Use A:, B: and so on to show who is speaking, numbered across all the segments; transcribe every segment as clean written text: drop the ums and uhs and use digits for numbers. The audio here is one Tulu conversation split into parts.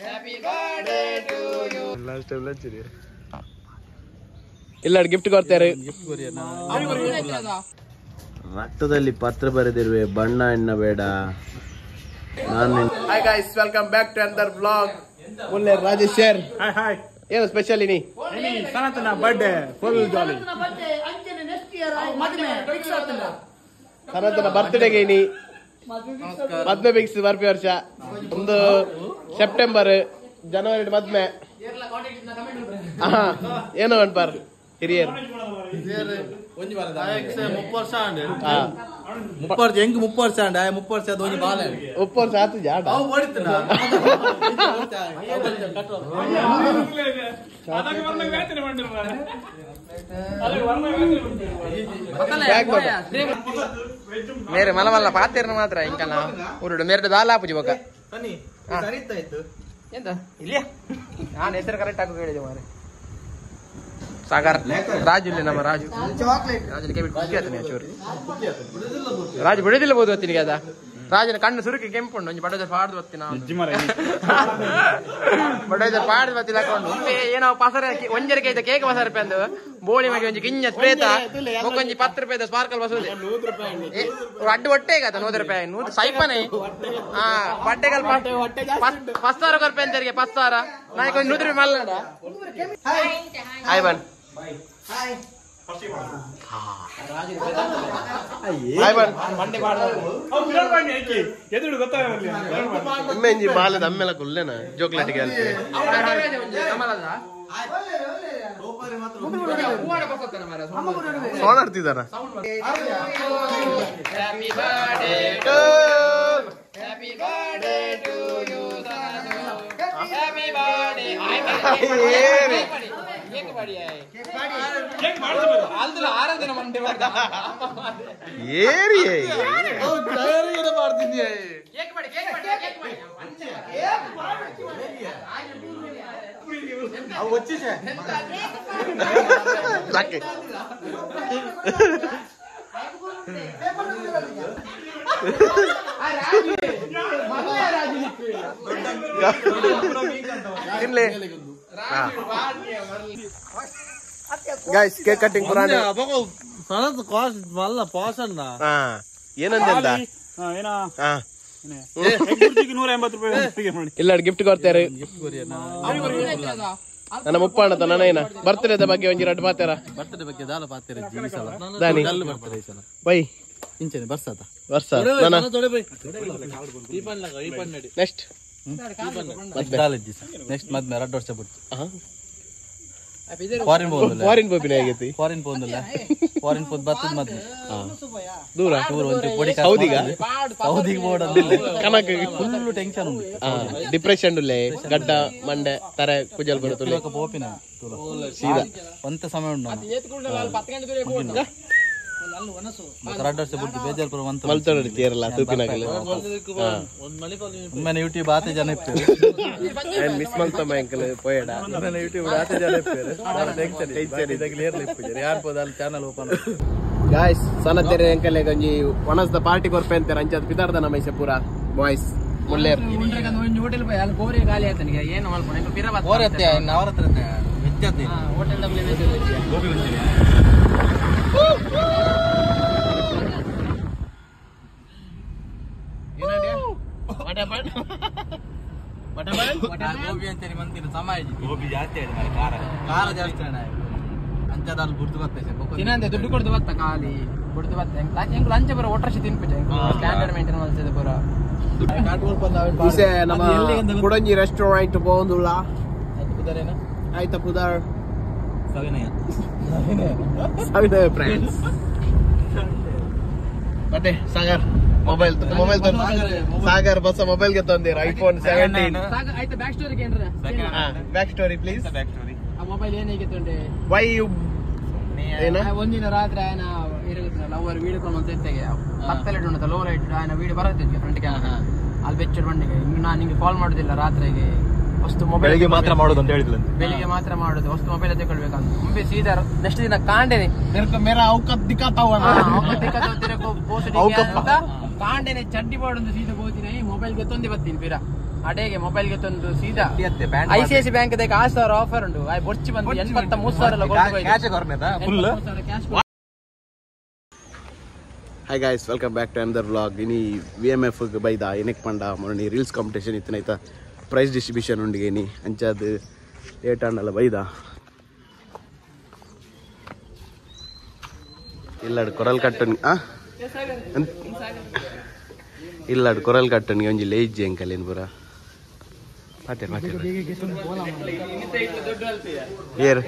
A: Happy birthday to you.
B: Last time ಲಚ್ಚಿರಿ.
A: ಇಲ್ಲ ಗಿಫ್ಟ್ ಕೊಡ್ತಾರೆ.
C: ರಕ್ತದಲ್ಲಿ ಪತ್ರ ಬರೆದಿರುವೆ ಬಣ್ಣ ಎಣ್ಣ ಬೇಡ. ನಾನು
A: Hi guys, welcome back to another vlog. ಮುಲ್ಲೆ ರಾಜೇಶ್ sir.
B: Hi hi.
A: ಏನು ಸ್ಪೆಷಲ್ ಇನಿ?
B: Sanatana birthday full jolly.
A: ಸನಾತನ ಬರ್ತ್ಡೇಗೆ ಇನಿ ಮದ್ವೆ ಫಿಕ್ಸ್ ಬರ್ಪಿ ವರ್ಷ ಒಂದು ಸೆಪ್ಟೆಂಬರ್ ಜನವರಿ ಮದ್ವೆ. ಏನೋ ಅನ್ಪಾರ್ ಹಿರಿಯರು. ಮುಪ್ಪು ವರ್ಷ ಆತು ಜಾಡ.
D: ಮೇರೆ ಮಲ ಮಲ್ಲ ಪಾತೇರ್ನ ಮಾತ್ರ ಇಂಕಲ್ಲ ಊರುಡು ಮೇರೆ ದಾಲ ಪೂಜೆ ಬೊಕ್ಕ ಎಂತ ಇಲ್ಲಿಯಾ ನಾನು ಹೆಸರು ಕರೆಕ್ಟ್ ಹಾಕಿ ಹೇಳಿದೆ ಮಾರೆ. ಸಾಗರ್ ರಾಜು ಇಲ್ಲಿ ನಮ್ಮ ರಾಜು ರಾಜನ ಕೈ ಬಿಟ್ಟು ಖುಷಿ ಆತನೆ ಚೂರು ರಾಜು ಬಿಡೋದಿಲ್ಲ ಬೋದು ಹೊತ್ತಿನಿಗೆ ಅದ ರಾಜನ ಕಣ್ಣು ಸುರುಕಿ ಕೆಂಪುಂಡು ಒಂಜಿ ಬಡಜ ಪಾಡ್ದು ಹೊತ್ತಿನ ಬಡಜ ಪಾಡ್ದು ಬತ್ತಿಲ್ಲ ಹಾಕೊಂಡು ಏನೋ ಪಸರ ಒಂಜರೆ ಕೈದ ಕೇಕ್ ಪಸರ ರೂಪಾಯಿ ಅಂದು ಬೋಳಿ ಮಗಿ ಒಂಜಿ ಗಿಂಜ ಪ್ರೇತ ಒಂಜಿ 10 ರೂಪಾಯಿದ ಸ್ಪಾರ್ಕಲ್ ಬಸೋದೆ ಅಡ್ಡು ಹೊಟ್ಟೆ ಆತ 100 ರೂಪಾಯಿ ನೂರು ಸೈಪನೆ. ಹಾ ಬಟ್ಟೆಗಲ್ ಪಸ್ಸಾರ ರೂಪಾಯಿ ಅಂತರಿಗೆ ಪಸ್ಸಾರ ನಾಯಕ ಒಂದು 100 ರೂಪಾಯಿ ಮಲ್ಲ.
A: ಹಾಯ್ ಬನ್ ಹಾಯ್ ಬನ್ ಅಮ್ಮೆಂಜಿ ಬಾಲದ ಅಮ್ಮೆಲ ಕುಲ್ಲೇನ ಜೋಕ್ಲೆಟ್ಗೆ ಅಲ್ಪೆ ಸೋಣಾಡ್ತಿದಾರ.
D: Happy birthday to happy birthday to you happy birthday.
A: ಏರಿ ತಿನ್ಲಿ ಗೈಸ್ ಕೇಕ್ ಕಟಿಂಗ್ ಪುರಾಣ
C: ಸನತ್ ಕಾಸ್ಟ್ ಮಲ್ಲ ಪಾಸಣ್ಣ.
A: ಹಾ ಏನಂದೆ
B: ಏನಾ
A: ಹಾ
B: 180 ರೂಪಾಯಿ ಮಾಡಿ.
A: ಇಲ್ಲ ಗಿಫ್ಟ್ ಕೊಡ್ತಾರೆ ನನ್ನ ಮುಪ್ಪಣ್ಣ ನನ್ನ ಏನ ಬರ್ತ್ಡೇದ ಬಗ್ಗೆ ಒಂಜಿ ರಡ್ಡು ಪಾತೇರ.
C: ಬರ್ತಡೇ ಬಗ್ಗೆ ದಾಲ ಪಾತೇರ ಈ ಸಲ
A: ದಾನಿ
C: ಡಲ್ ಬರ್ತಡೇ ಈ ಸಲ
A: ಬೈ
C: ಇಂಚನೆ ಬರ್ಸಾತ
A: ವರ್ಷ ನನ್ನ ನೆಕ್ಸ್ಟ್
C: ದಾಲ ನೆಕ್ಸ್ಟ್ ಮದ್ವೆ 2 ವರ್ಷ ಬಿಡ್ತು. ಫಾರಿನ್ ಪೋಂದಿಲ್ಲ
A: ಫಾರಿನ್ ಪೋಪಿನ ಆಗೈತಿ.
C: ಫಾರಿನ್ ಪೋಂದಿಲ್ಲ ಫಾರಿನ್ ಪೋದ್ ಬರ್ತದ ಮದ್ವೆ
A: ದೂರ
C: ಟೂರ್ ಒಂಚೂರು ಪೊಡಿ
A: ಸೌದಿಗ
C: ಸೌದಿಗೆ ಬೋಡಂದಿಲ್ಲ
A: ಕನಕ
C: ಫುಲ್ ಟೆನ್ಷನ್ ಉಂಟು
A: ಡಿಪ್ರೆಷನ್ ಉಲ್ಲೆ ಗಡ್ಡ ಮಂಡೆ ತರೆ ಕುಜಲ್ ಬರುತ್ತುಲ್ಲೆ
C: ಪೋಪಿನ
A: ಸೀದಾ
C: ಒಂತ ಸಮಯ ಉಂಟು 2 ವರ್ಷ ಬಿಟ್ಟು ಬೇಜಾರ್ ಪುರ ಒಂತ
A: ಮಲ್ತೋಡಿ ತೀರಲ್ಲ ತೂಪಿನಾಗಲ್ಲ.
C: ಒಮ್ಮೆ ಯೂಟ್ಯೂಬ್ ಆತೆ ಜನ ಇಪ್ಪೇರು
A: ಮಿಸ್ ಮಲ್ತಮ್ಮ ಅಂಕಲ್ ಪೋಯಡ
C: ಯೂಟ್ಯೂಬ್ ಆತೆ ಜನ ಇಪ್ಪೇರು ಟೆನ್ಷನ್ ಕ್ಲಿಯರ್ ಇಪ್ಪುಜಾರು ಯಾರು ಪೋದ ಅಲ್ಲಿ ಚಾನಲ್ ಓಪನ್.
A: ಗಾಯ್ಸ್ ಸನತೆರೆ ಅಂಕಲ್ ಒಂಜಿ ಒನ್ ಆಫ್ the party ಕೊರ್ಪೆ ಅಂತಾರೆ ಅಂಚಾದ ಪಿದಾರ್ದ ನಮ್ಮ ಐಸೆ ಪೂರ ಬಾಯ್ಸ್ ಮುಲ್ಲೇರ್
D: ಹೋಟೆಲ್ ಪೋಯ್ ಅಲ್ಲಿ ಗೋರಿ ಖಾಲಿ ಆಯ್ತನಿಗೆ ಏನು ಮಲ್ಪಣ ಪಿರ
C: ಗೋರಿ ಅವರ ಹತ್ರ ವೆಜ್
D: ಹೋಟೆಲ್
C: ಗೋಬಿ ಮಂಚೂರಿ. ಗೋಬಿ ಅಂಚನೆ ಮಂತಿನ ಸಮಾಜ ಗೋಬಿ ಜಾಸ್ತಿ ಆಯ್ತು ಮಾರ್ರೆ, ಖಾರ ಖಾರ ಜಾಸ್ತಿ ಅಂಚದ ಅಲ್ಲಿ ಬುರ್ದು ಬರ್ತದೆ
D: ತಿನ್ನಂದೆ ದುಡ್ಡು ಕೊಡ್ದು ಬತ್ತ ಖಾಲಿ ಬುಡ್ದು ಬತ್ತ ಹೆಂಗ್ ಲಂಚ ಬರೋ ಒಟ್ರಶಿ ತಿನ್ಪುಜ ಸ್ಟ್ಯಾಂಡರ್ಡ್ ಮೇಂಟೈನ್ ಮಾಡ್ತದೆ ಪೂರ.
A: ಇಸೆ ನಮ್ಮ ಕುಡಂಜಿ ರೆಸ್ಟೋರೆಂಟ್ ಪೋಂದುಲ್ಲ ಆಯ್ತಾ ಪುದಾರ್
C: ಸವಿನಯ
A: ಸವಿನಯ ಫ್ರೆಂಡ್ಸ್. ಮತ್ತೆ Sagar mobile mobile Sagar bus mobile ಗೆ ತಂದಿರ ಐಫೋನ್ 17.
D: ಆಯ್ತಾ ಬ್ಯಾಕ್ ಸ್ಟೋರಿ ಏನ್ರ
A: ಬ್ಯಾಕ್ ಸ್ಟೋರಿ ಪ್ಲೀಸ್.
D: ಆ ಮೊಬೈಲ್ ಏನಾಗಿತ್ತು
A: why you ಏನ
D: ಒಂದಿನ ರಾತ್ರಿ ಆಯನ ಲವರ್ ವೀಡಿಯೋ ಕಾಲ್ ಅಂತ ಇತ್ತೆಗೆ ಪತ್ತಲೆಟ್ ಉಂಟು ಲೋ ಲೈಟ್ ಆಯನ ವೀಡಿಯೋ ಬರತ್ತಿದ್ಗೆ ಫ್ರಂಟ್ ಕ್ಯಾಮರಾ ಅಲ್ಲಿ ಬೆಚ್ಚಡ್ ಬಂಡಿಗೆ ಇನ್ನು ನಾನು ನಿಂಗೆ ಕಾಲ್ ಮಾಡುದಿಲ್ಲ ರಾತ್ರಿಗೆ ವಸ್ತು ಮೊಬೈಲ್
B: ಬೆಳಿಗ್ಗೆ ಮಾತ್ರ ಮಾಡೋದು ಅಂತ ಹೇಳಿದ್ಲು.
D: ಬೆಳಿಗ್ಗೆ ಮಾತ್ರ ಮಾಡೋದು ವಸ್ತು ಮೊಬೈಲ್ ತಗೊಳ್ಬೇಕಂತ ಮುಂಬೆ ಸೀದಾ ನೆಕ್ಸ್ಟ್ ದಿನ ಕಾಂಡೇನೆ
A: ಮೇರಾ ಔಕತ್ ದಿಕ್ಕಾತ
D: ಕಾಂಡೇನೆ ಚಡ್ಡಿ ಬಾಡೊಂದು ಸೀದಾ ಹೋಗ್ತೀನಿ ಮೊಬೈಲ್ ತೊಂದೆ ಬರ್ತೀನಿ ಪಿರ. ಅಡೆಗೆ ಮೊಬೈಲ್ ಗೆ ತಂದು ಸೀದಾ ಐಸಿಐಸಿ ಬ್ಯಾಂಕ್ ದಕ್ಕೆ 6,000 ಆಫರ್ ಉಂಟು. ಆಯ್ ಬೊರ್ಚಿ ಬಂದು 83,000
C: cash ಕೊರ್ನೆದ full.
A: Hi guys, welcome back to another vlog. ಇನಿ VMF ಬೈದ ಎನೆಕ್ ಪಂಡ ಮೊನ್ನೆ ರೀಲ್ಸ್ ಕಾಂಪಿಟೇಷನ್ ಇತ್ತನೈತ ಪ್ರೈಸ್ ಡಿಸ್ಟ್ರಿಬ್ಯೂಷನ್ ಉಂಡಿಗೆ ಇನಿ ಅಂಚಾದ ಲೇಟ್ ಆಂಡಲ ಬೈದ ಇಲ್ಲಡ್ ಕೊರಲ್ ಕಟ್ಟನ್ ಆ ಇಲ್ಲಡ್ ಕೊರಲ್ ಕಟ್ಟನ್ ಒಂಜಿ ಲೇಜ್ ಎಂಕಲೇನ್ ಪೂರ ಪಾತೆ ಪಾತೆ ಏರ್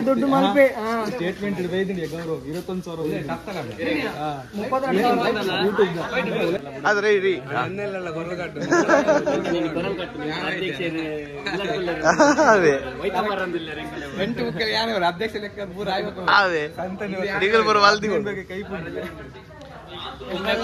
E: ದೊಡ್ಡ ಮಲ್ಪೆ
B: ಸ್ಟೇಟ್ಮೆಂಟ್ ಬೈದಿನಿ ಗೌರವ್ 21,000
A: ಆದ್ರೆ ಇರಿ ಅದೇ ಅದೇ ನಿಗಲ್ ಬರುವ ಅಲ್ದಿ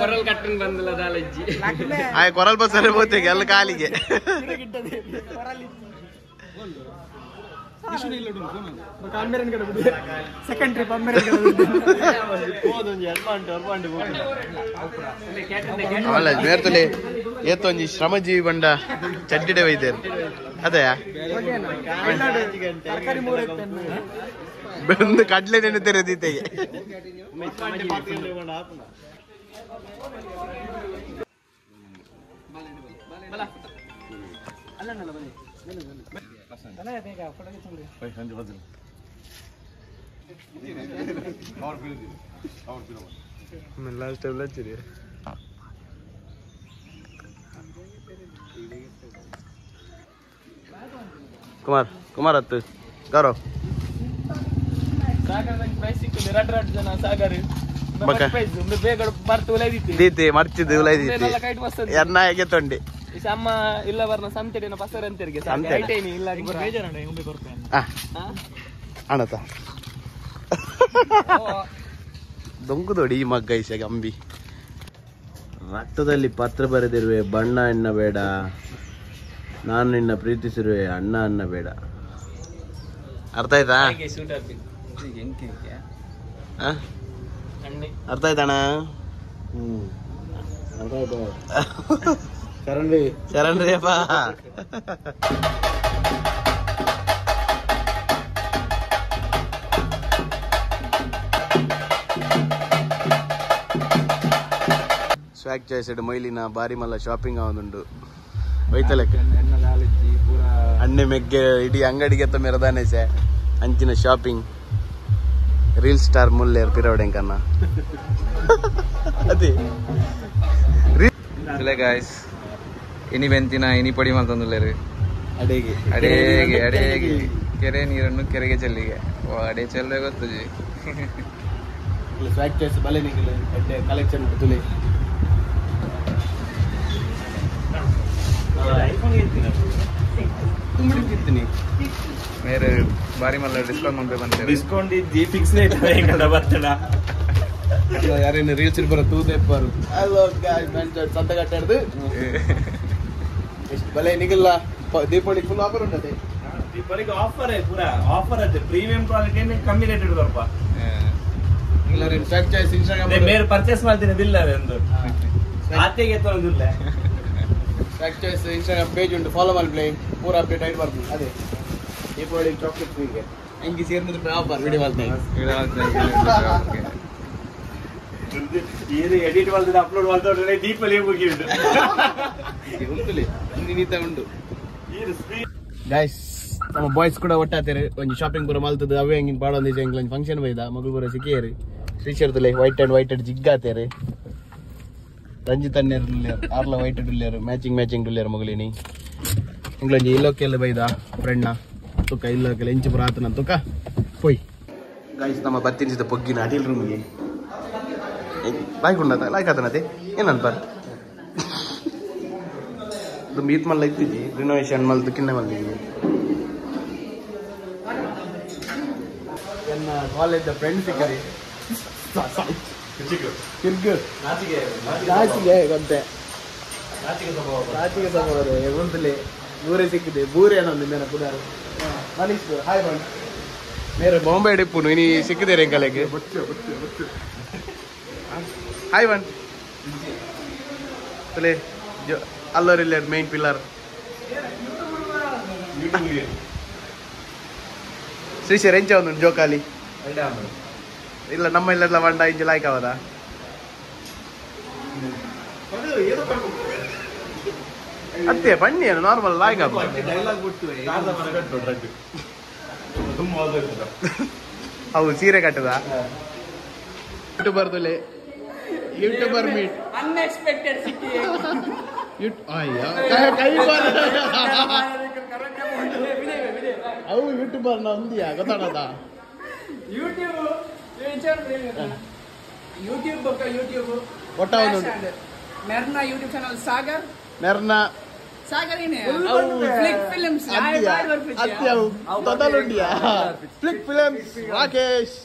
D: ಕೊರಲ್ ಕಟ್ಟನ್ ಬಂದಲ್ಲ ದಾಲಜ್ಜಿ
A: ಆಯ್ ಕೊರಲ್ ಬಸ್ಸಲ್ಲಿ ಹೋಗ್ತೇವೆ ಎಲ್ಲ ಕಾಲಿಗೆ
E: ಸೆಕೆಂಡ್ ಟ್ರಿಪ್
A: ಅವಲ್ಲ ಮೇರ್ತಲೆ ಏತೊಂಜಿ ಶ್ರಮಜೀವಿ ಬಂಡ ಚಡ್ಡಿಡೆ ವೈದ್ಯರು ಅದೇ ಬಂದು ಕಡ್ಲೆ ನೆನೆತಾರೆ ದೀತೆಗೆ ಲಾಸ್ಟ್ ಟೈಮ್ ಲಚ್ಚಿರಿ ಕುಮಾರ್ ಕುಮಾರ್ ಹತ್ತು ಗೌರವ್ ದೀತಿ ಮರ್ಚಿದ್ದು ಉಲೈದಿತ್ತಿ ಎನ್ನಾಯಗೆ ತೊಂಡಿ
D: ಅಮ್ಮ ಇಲ್ಲ ಬರ್ನ ಸಂತೆಡಿನ ಪಸರ ಅಂತೆರಿಗೆ ಇಲ್ಲ
A: ಅಣತ ದೊಂಕುದೋಡಿ ಈ ಮಗ್ಗ ಐಸೆ ಅಂಬಿ. ರಕ್ತದಲ್ಲಿ ಪತ್ರ ಬರೆದಿರುವೆ ಬಣ್ಣ ಎನ್ನಬೇಡ, ನಾನು ನಿನ್ನ ಪ್ರೀತಿಸಿರುವೆ ಅಣ್ಣ ಅನ್ನಬೇಡ. ಅರ್ಥ ಆಯ್ತಾ? ಅರ್ಥ ಆಯ್ತಣ್ಣ? ಶರಣ್ರಿ ಶರಣ್ರಿ ಅಪ್ಪ. ಸ್ವಾಗ್ ಚಾಯ್ಸ್ ಮೊಯ್ಲಿನ ಬಾರಿ ಮಲ್ಲ ಶಾಪಿಂಗ್ ಆವೊಂದುಂಡು ಬೈತಲೆಕ್ಕ ಅಣ್ಣೆ ಮೆಗ್ಗೆ ಇಡೀ ಅಂಗಡಿಗೆ ಮೆರದಾನೆ ಸೆ ಅಂಚಿನ ಶಾಪಿಂಗ್. ರೀಲ್ ಸ್ಟಾರ್ ಮುಲ್ಲೇರ್ ಪಿರವಡೆಂಕನ್ನ ಅದೇ
C: ಗಾಯ್ಸ್ ಇನಿ ಬೆಂತಿನ ಇನಿ ಪಡಿ ಮಲ್ತೊಂದುಲ್ಲೆರ್
A: ಅಡೆಗೆ
C: ಅಡೆಗೆ ಅಡೆಗೆ ಕೆರೆ ನೀರನ್ನು ಕೆರೆಗೆ ಚೆಲ್ಲಿಗೆ ಅಡೆ ಚೆಲ್ಲುವೆ ಗೊತ್ತುಜಿ.
A: ಸ್ವಾಗ್ ಚಾಯ್ಸ್ ಬಲೆ ನಿಗಲು ಎಡ್ಡೆ ಕಲೆಕ್ಷನ್ ತುಲೆ
C: ಮೇರೆ ಬಾರಿ ಮಲ್ಲ ಡಿಸ್ಕೌಂಟ್ ಮಲ್ಪೆ ಬಂತೆ
B: ಡಿಸ್ಕೌಂಟ್ ಇದ್ದಿ ಫಿಕ್ಸ್ ರೇಟ್ ಎಂಕಡ ಬತ್ತಡ
A: ಯಾರೇನು ರೀಲ್ಸ್ ಇರ್ಬರ ತೂದೆಪ್ಪರು. ಹಲೋ ಗಾಯ್ಸ್, ಮೆಂಚ್ ಸಂತ ಕಟ್ಟಾಡ್ದು ಎಷ್ಟು ಬಲೆ ನಿಗಲ್ಲ. ದೀಪಾವಳಿ ಫುಲ್ ಆಫರ್ ಉಂಟದೆ.
B: ದೀಪಾವಳಿಗೆ ಆಫರ್ ಪೂರ ಆಫರ್ ಅದೇ ಪ್ರೀಮಿಯಂ ಕ್ವಾಲಿಟಿ ಕಮ್ಮಿ ರೇಟ್ ಇಡುದಪ್ಪ.
A: ಇಲ್ಲ ಸ್ವಾಗ್ ಚಾಯ್ಸ್ ಇನ್ಸ್ಟಾಗ್ರಾಮ್
B: ಮೇರೆ ಪರ್ಚೇಸ್ ಮಾಡ್ತೀನಿ ಬಿಲ್ ಅವೇ ಒಂದು ಆತೆಗೆ ತೊಗೊಂಡಿಲ್ಲ.
A: ಸ್ವಾಗ್ ಚಾಯ್ಸ್ ಇನ್ಸ್ಟಾಗ್ರಾಮ್ ಪೇಜ್ ಉಂಟು, ಫಾಲೋ ಮಲ್ಪ್ಲೆ ಪೂರ ಅಪ್ಡೇಟ್ ಆಗಿ ಬರ್ತದೆ. ಅದೇ ದೀಪಾವಳಿ ಚಾಕ್ಲೇಟ್ ಫ್ರೀಗೆ ಹೆಂಗೆ ಸೇರ್ನೂರು ಆಫರ್ ವಿಡಿಯೋ ಮಾಡ್ತೀನಿ.
B: ಇದು ಎಡಿಟ್ ಮಾಡ್ತಿದ್ದೆ ಅಪ್ಲೋಡ್ ಮಾಡ್ತಾ ದೀಪಾವಳಿ ಮುಗಿಯುದು
A: ಉಂಟು. ಗೈಸ್ ನಮ್ಮ ಬಾಯ್ಸ್ ಕೂಡ ಒಟ್ಟಾತೇರು ಒಂಜಿ ಶಾಪಿಂಗ್ ಪೂರ ಮಲ್ತದ ಅವೇ ಹಂಗಿನ ಪಾಡೊಂದು ಎಂಕ್ಲ ಒಂಜಿ ಫಂಕ್ಷನ್ ಬೈದ ಮಗಳು ಪೂರ ಸಿಕ್ಕಿಯರು ಶ್ರೀಶರ್ದಲೆ ವೈಟ್ ಅಂಡ್ ವೈಟ್ ಅಂಡ್ ಜಿಗ್ಗಾತೇರು ರಂಜಿತ್ ಅಣ್ಣೇರು ಆರ್ಲ ವೈಟ್ ಡುಲ್ಲೇರು ಮ್ಯಾಚಿಂಗ್ ಮ್ಯಾಚಿಂಗ್ ಡುಲ್ಲೇರು ಮಗಳಿನಿ ಎಂಕ್ಲೊಂಜಿ ಇಲ್ಲೋಕೆಲ್ಲ ಬೈದ ಫ್ರೆಂಡ್ನ ತುಕ್ಕ ಇಲ್ಲೋಕೆಲ್ಲ ಇಂಚು ಪೂರ ಆತನ ತುಕ್ಕ ಪೊಯ್. ಗೈಸ್ ನಮ್ಮ ಬತ್ತಿನಿಸಿದ ಪೊಗ್ಗಿನ ಅಟಿಲ್ ರೂಮ್ಗೆ ಲಾಯ್ಕ್ ಉಂಡತ ಲಾಯ್ಕ್ ಆತನತೆ ಏನನ್ಪಾರ್ ಇದು ಮೀಟ್ ಮಲ್ಲ ಇತ್ತಿಜಿ ರಿನೋವೇಷನ್ ಮಲ್ತು ಕಿನ್ನೆ ಮಲ್ದಿಜಿ. ಎನ್ನ ಕಾಲೇಜ್ ಫ್ರೆಂಡ್ ಸಿಕ್ಕರಿ ಕಿರ್ಗು ನಾಚಿಗೆ ಗೊತ್ತೆ ನಾಚಿಗೆ ಸ್ವಭಾವ ಉಂಟುಲೆ ಬೂರೆ ಸಿಕ್ಕಿದೆ ಬೂರೆ ಅನ್ನೋ ನಿನ್ನೆ ಪುಡಾರು ಮನೀಶ್ ಹಾಯ್ ಬಣ್ಣ ಮೇರೆ ಬಾಂಬೆ ಡಿಪ್ಪುನು ಇನಿ ಸಿಕ್ಕಿದೆ ರೆಂಕಲೆಗೆ ಹಾಯ್ ಬಣ್ಣ ತುಲೆ ಅಲ್ಲೋರಿಲ್ಲೇರ್ ಮೇನ್ ಪಿಲ್ಲರ್ ಶ್ರೀಶರ್ ಎಂಚ ಒಂದು ಜೋಕಾಲಿ ಇಲ್ಲ ನಮ್ಮ ಇಲ್ಲೆಲ್ಲ ಬಂಡ ಇಂಚ ಲಾಯ್ಕ್ ಅವದ ಅತ್ತೆ ಬನ್ನಿ ನಾರ್ಮಲ್ ಲಾಯ್ಕ್ ಅವ ಅವು ಸೀರೆ ಕಟ್ಟದ ಯೂಟ್ಯೂಬರ್ ತುಲೆ ಯೂಟ್ಯೂಬರ್ ಮೀಟ್
E: ಅನ್ಎಕ್ಸ್ಪೆಕ್ಟೆಡ್ ಸಿಕ್ಕಿ
A: ಅವು ಯೂಟ್ಯೂಬರ್ ನ ಒಂದಿಯಾ ಗೊತ್ತಾಡದ
E: ಯೂಟ್ಯೂಬ್ ಯೂಟ್ಯೂಬ್ ಬೊಕ್ಕ ಯೂಟ್ಯೂಬ್
A: ಒಟ್ಟ ಒಂದು
E: ಮೆರ್ನ ಯೂಟ್ಯೂಬ್ ಚಾನಲ್ ಸಾಗರ್
A: ಮೆರ್ನ
E: ಸಾಗರ್ ಏನೇ ಫ್ಲಿಕ್ ಫಿಲ್ಮ್ಸ್
A: ಅತ್ಯ ತೊದಲುಂಡಿಯಾ ಫ್ಲಿಕ್ ಫಿಲ್ಮ್ಸ್ ರಾಕೇಶ್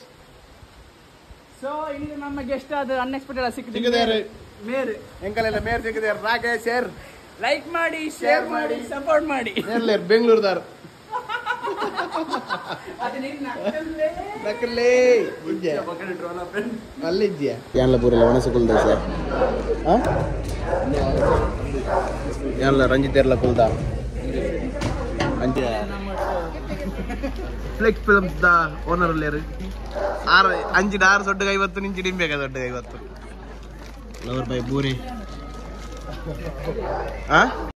E: ಸೊ ಇಲ್ಲಿ ನಮ್ಮ ಗೆಸ್ಟ್ ಅದು ಅನ್ಎಕ್ಸ್ಪೆಕ್ಟೆಡ್
A: ಸಿಕ್ಕಿದ್ದಾರೆ.
E: ಮೇರ್
A: ಎಂಕಲೆಲ್ಲ ಮೇರ್ ಸಿಕ್ಕಿದ್ದಾರೆ ರಾಕೇಶ್ ಶೇರ್
E: ಲೈಕ್ ಮಾಡಿ ಶೇರ್ ಮಾಡಿ ಸಪೋರ್ಟ್ ಮಾಡಿ
A: ಮೇರ್ಲೇರ್ ಬೆಂಗಳೂರುದಾರ್
E: ಅದು ನಿನ್ನ ನಕ್ಕಲ್ಲೇ.
A: ನಕಲೇ ಇಜ್ಜೆ ಅಲ್ಲಿಜ್ಜೆ ಯಾನ್ಲ ಪೂರೆಲ್ಲ ಒಣಸು ಕುಲ್ದ ಸರ್ ಯಾನ್ಲ ರಂಜಿತ್ ಎರ್ಲ ಕುಲ್ದ ಅಂಚೆ ಫ್ಲೆಕ್ಸ್ ಫಿಲ್ಮ್ಸ್ the owner ಉಲ್ಲೇರು ಆರು ಅಂಚಿನ ಆರು ಸೊಡ್ಡು ಐವತ್ತು ನಿಂಚಿ ಡಿಂಬೇಕ ದೊಡ್ಡ ಐವತ್ತು ಲವರ್ ಬೈ ಬೂರಿ ಆ.